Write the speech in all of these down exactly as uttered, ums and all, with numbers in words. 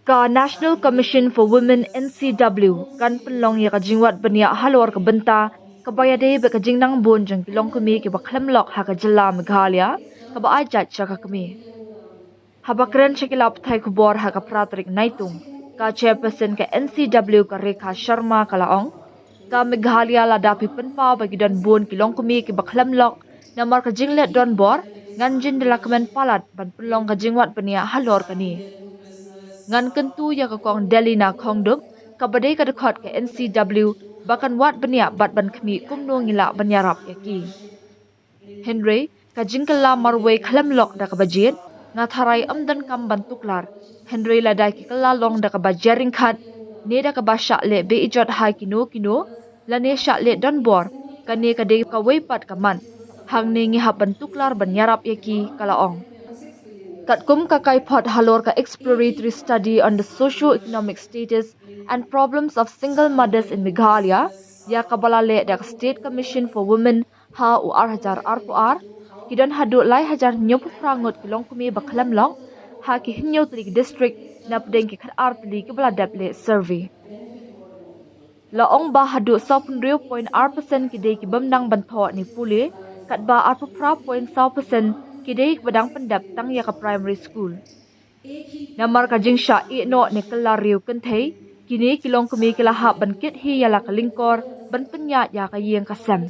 Ka National Commission for Women, N C W, kan pynlong ïa ka jingwad bniah halor ka bynta kaba ïadei bad ka jingnang bun jong ki longkmie kiba khlem lok ha ka jylla Meghalaya, kaba ai jait sha ka kmie. Haba kren sha ki lad pathai khubor ha ka phra tarik Naitung, ka chairperson ka N C W ka Rekha Sharma ka la ong, ka Meghalaya lada phi pynpaw ba ki don bun ki longkmie kiba khlem lok, namar ka jingleh donbor, ngan jin da la kmen palat ban pynlong ka jingwad bniah halor kane. Ngan kyntu ïa ka Kong Delina Khongdup, kaba dei ka dkhot ka N C W, ba kan wad bniah bad ban khmih kumno ngi lah ban ïarap ïa ki. Hynrei ka jingkylla marwei khlem lok da kaba jied, nga tharai ym donkam ban tuklar. Hynrei lada ki kylla long da kaba jia ryngkhat, ne da kaba shah leh be-ijot ha kino kino, lane shah leh donbor, kane ka dei kawei pat ka mat. Hangne ngi hap ban tuklar ban ïarap ïa ki, ka la ong. Katkum ka kaiphod halor ka Exploratory Study on the Socio-Economic Status and Problems of Single Mothers in Meghalaya, ïa kaba la leh da ka State Commission for Women ha u ar hajar arphew ar, ki don haduh lai hajar hynñiewphew phra ngut ki longkmie ba khlem lok ha ki hynñiew tylli ki district, napdeng ki khatar tylli kiba la dep leh survey. La ong ba haduh sawphew hynriew point ar percent ki dei ki bym nang ban thoh ne pule, katba arphew phra point saw percent ki dei kiba dang pyndep tang ïa ka primary school. Namar ka jingshah ïehnoh ne kylla riew kynthei, kine ki longkmie ki la hap ban kit hi ïa la ka lyngkor ban pynïaid ïa ka ïing ka sem.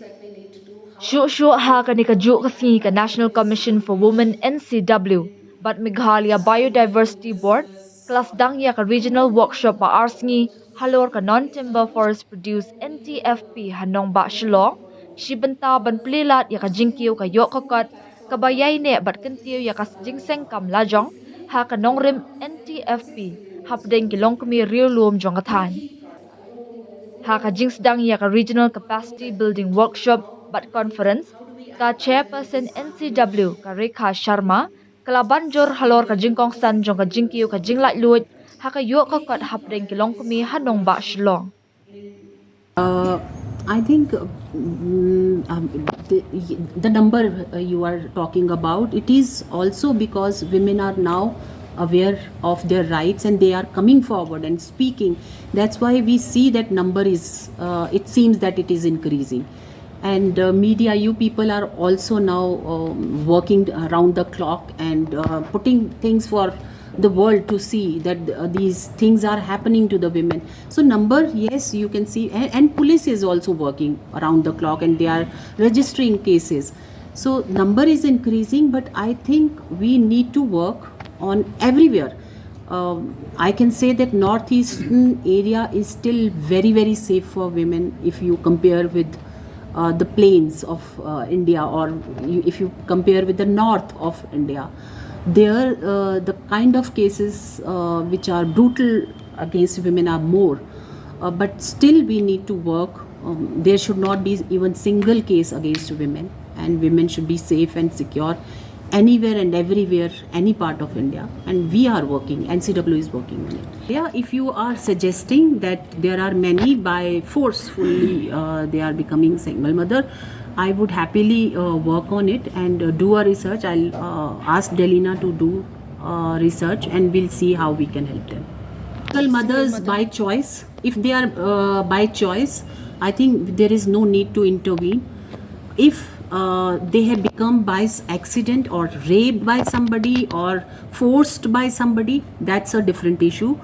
Shuh shuh ha kane kajuh ka sngi ka National Commission for Women, N C W, bad Meghalaya Biodiversity Board, ka la sdang ïa ka Regional Workshop ba ar sngi halor ka Non-Timber Forest Produce, N T F P, ha nongbah Shillong, shi bynta ban plie lad ïa ka jingkiew ka ïoh ka kot, kaba ïaineh bad kyntiew ïa ka jingseng kam lajong ha ka nongrim N T F P, hapdeng ki longkmie riewlum jong ka thaiñ. Ha ka jingsdang ïa ka Regional Capacity Building Workshop bad Conference, ka Chairperson N C W ka Rekha Sharma ka la ban jur halor ka jingkongsan jong ka jingkiew ka jinglaitluid ha ka ïoh ka kot hapdeng ki longkmie ha nongbah Shillong. Uh, I think uh, mm, um, the, the number uh, you are talking about, it is also because women are now aware of their rights and they are coming forward and speaking. That's why we see that number is, uh, it seems that it is increasing. And uh, media, you people are also now um, working around the clock and uh, putting things for the world to see that uh, these things are happening to the women. So number, yes, you can see, and, and police is also working around the clock and they are registering cases. So number is increasing, but I think we need to work on everywhere. Um, I can say that northeastern area is still very, very safe for women if you compare with uh, the plains of uh, India, or you, if you compare with the north of India. There, uh, the kind of cases uh, which are brutal against women are more, uh, but still we need to work. Um, there should not be even single case against women, and women should be safe and secure anywhere and everywhere, any part of India, and we are working, N C W is working on it. Yeah, if you are suggesting that there are many by forcefully uh, they are becoming single mother, I would happily uh, work on it and uh, do a research. I'll uh, ask Delina to do uh, research and we'll see how we can help them. Single mothers by choice, if they are uh, by choice, I think there is no need to intervene. If uh, they have become by accident or raped by somebody or forced by somebody, that's a different issue.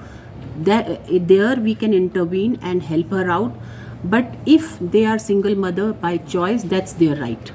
That, there we can intervene and help her out. But if they are single mother by choice, that's their right.